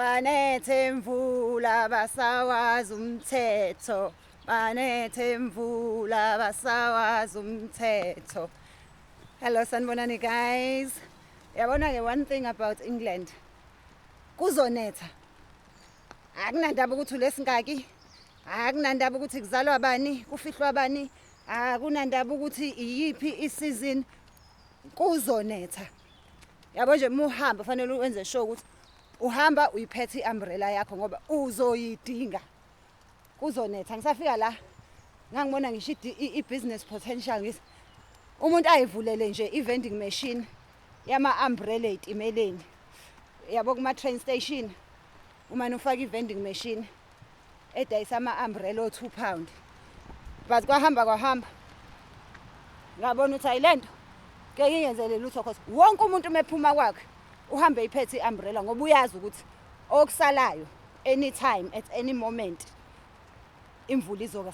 Banethe imvula basawazi umthetho. Banethe imvula basawazi umthetho. Hello, sanibonani guys. Yabona ke, one thing about England. Kuzonetha. Akunandaba ukuthi ulesingaki. Akunandaba ukuthi kuzalwa bani, kufihlwa bani. Akunandaba ukuthi iyiphi isizini, kuzonetha. Yabo nje, uma uhamba fanele wenze sure ukuthi uhamba uyiphethe i-umbrella yakho ngoba uzoyidinga. Kuzonetha. Ngisafika la ngangibona ngisho i-business potential, ngithi umuntu ayivulele nje i-vending machine yama-umbrella ey'timeleni, yabo, kuma-train station. Uma ufaka i-vending machine edayisa ama-umbrella o-£2, but kwahamba kwahamba ngabona ukuthi hayi, lento ngeke ingenzele lutho, cause wonke umuntu uma ephuma kwakhe uhambe iphethe i-umbrella ngoba uyazi ukuthi okusalayo, anytime, at any moment, imvula izoka,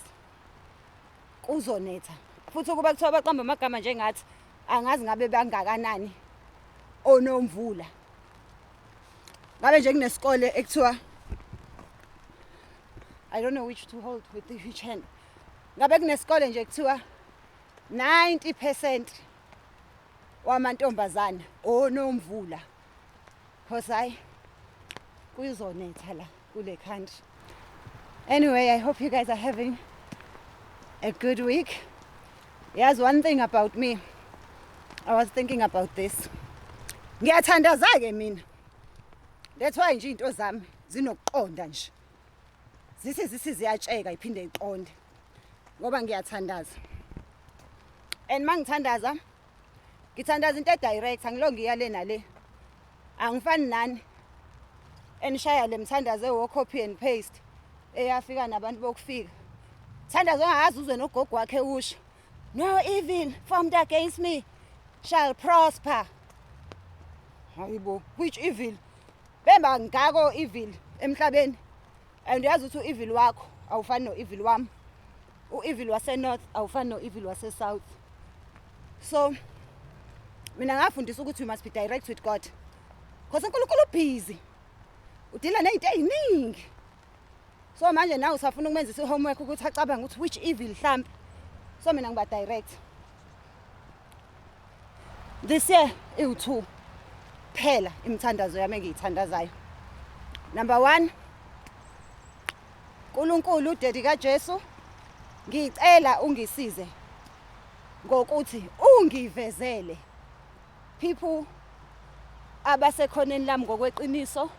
kuzonetha futhi. Ukuba kuthiwa baqamba amagama njengathi, angazi ngabe bangakanani onomvula. Ngabe nje kunesikole ekuthiwa, I don't know which to hold with which hand, ngabe kunesikole nje kuthiwa 90% wamantombazana onomvula, cause hayi, kuzonetha la kule country. Anyway, I hope you guys are having a good week. Yazi, one thing about me, I was thinking about this, ngiyathandaza-ke mina. That's why nje iy'nto zami zinokuqonda nje, zithi ziyatsheka, iphinde iqonde, ngoba ngiyathandaza. And uma ngithandaza, ngithandaza into e-direct, angilo ngiya le nale. Angifani nani enishaya le mthandazo ewo copy and paste eyafika nabantu bokufika. Thandazo ongazi uzwe nogogo wakhe usho, "No evil formed against me shall prosper." Hayibo, which evil? Bemba ngako evil emhlabeni. And uyazi ukuthi u-evil wakho awufani no-evil wami, u-evil wase-north awufani no-evil wase-south. So mina ngafundisa ukuthi you must be direct with God, because uNkulunkulu ubhizi, udila ney'nto ey'ningi. So manje nawe usafuna ukumenzisa i-homework ukuthi acabange ukuthi which evil hlampe. So mina ngiba direct. This year iwu-two phela imithandazo yami engiyithandazayo. Number one, Nkulunkulu, Daddy kaJesu, ngicela ungisize ngokuthi ungivezele people abasekhoneni lami ngokweqiniso.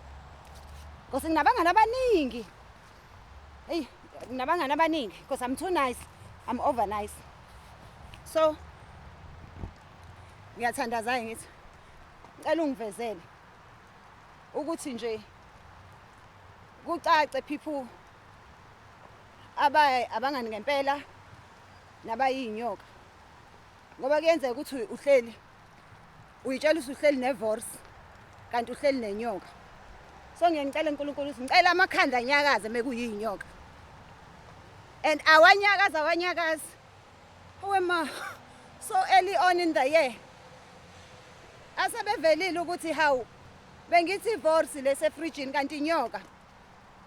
Nkosi, nginabangani abaningi. Hey, nginabangani abaningi because I'm too nice, I'm over nice. So ngiyathandaza, ngithi ngicela ungivezele ukuthi nje kucace people abangani ngempela nabayinyoka, ngoba kuyenzeka ukuthi uhleli uyitshela ukuthi uhleli nevors kanti uhleli nenyoka. So ngiye ngicela uNkulunkulu ukuthi ngicela amakhanda anyakaze mekuyinyoka, and awanyakazi, awanyakazi. Wema, so early on in the year asebevelile ukuthi hawu, bengithi ivors lesefrijini kanti inyoka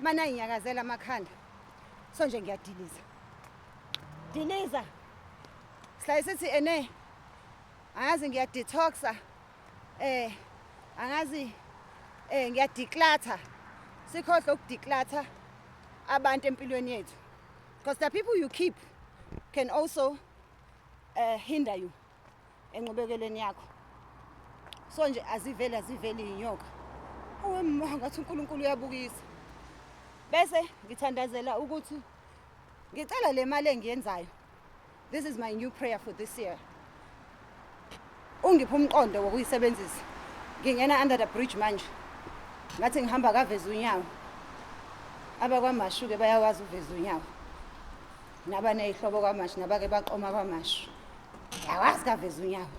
mana inyakazela amakhanda. So nje ngiyadiliza diliza, sihlale sithi ene angazi ngiyadetoxa, angazi, ngiyadeclutter. Sikhohle ukudeclutter abantu empilweni yethu, because the people you keep can also hinder you enqubekeleni yakho. So nje aziveli, aziveli inyoka. Owema, ngathi uNkulunkulu uyabukisa. Bese ngithandazela ukuthi ngicela le mali engiyenzayo, this is my new prayer for this year, ungiphe umqondo wokuyisebenzisa. Ngingena under the bridge manje, ngathi ngihamba kaveza unyawo. AbakwaMashu-ke bayawazi uveza unyawo, nabaney'hlobo kwaMashu, nabake baqoma kwaMashu, yawazi kaveza unyawo.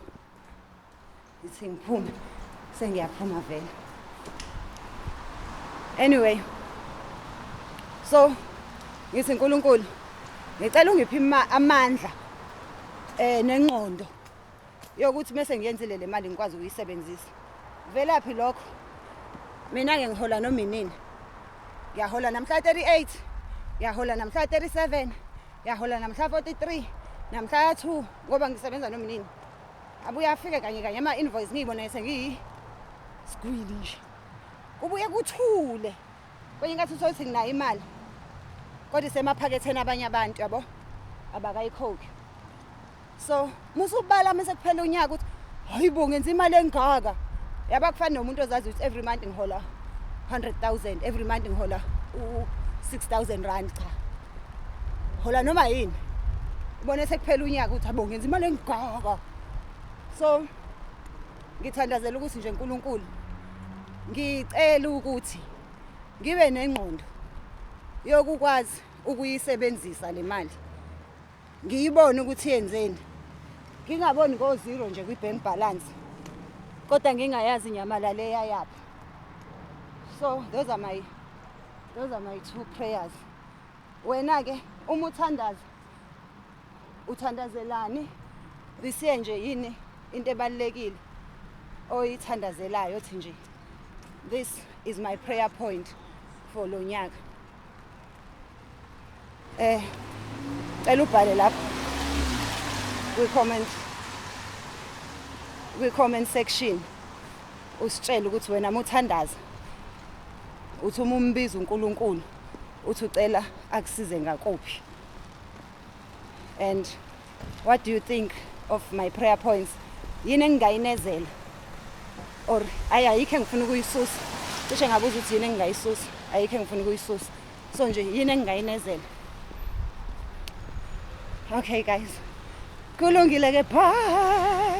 Ngithi ngiphume, sengiyaphuma vele. Anyway, so ngithi, "Nkulunkulu, ngicela ungiphe amandla nengqondo yokuthi mase ngiyenzile le mali ngikwazi ukuyisebenzisa." Velaphi lokho? Mina-ke ngihola noma inini. Ngiyahola namhla 38, ngiyahola namhla 37, ngiyahola namhla 43, namhla 2, ngoba ngisebenza noma inini. Abuye afike kanye kanye ama-invoice, ngiyibone sengiyisigwili nje. Kubuye kuthule. Kwenye inkathi uthole ukuthi nginayo imali, kodwa isemaphaketheni abanye abantu, yabo, abakayikhokhi. So musubala mase kuphela unyaka ukuthi hayi bo, ngenza imali engaka. Yaba kufana nomuntu ozazi ukuthi every month ngihola 100,000, every month ngihola u-6,000 rand. Cha, hola noma yini, ubone sekuphela unyaka ukuthi abo, ngenza imali engaka. So ngithandazela ukuthi nje, uNkulunkulu, ngicela ukuthi ngibe nengqondo yokukwazi ukuyisebenzisa le mali, ngiyibone ukuthi yenzeni, ngingaboni ngo-zero nje kwi-bank balance kodwa ngingayazi inyamalale yayaphi. So those are my two prayers. Wena-ke uma uthandaza, uthandazelani this year nje? Yini into ebalulekile oyithandazelayo, othi nje, "This is my prayer point for lo nyaka"? Cela ubhale lapho kwi-comment section, usitshele ukuthi wena muthandaza uthi uma umbiza uNkulunkulu uthi ucela akusize ngakuphi, and what do you think of my prayer points? Yini engingayinezela, or ayi, ayikho engifuna ukuyisusa? Cishe ngabuza ukuthi yini engingayisusa. Ayikho engifuna ukuyisusa. So nje yini engingayinezela? Okay guys, kulungile ke, bye.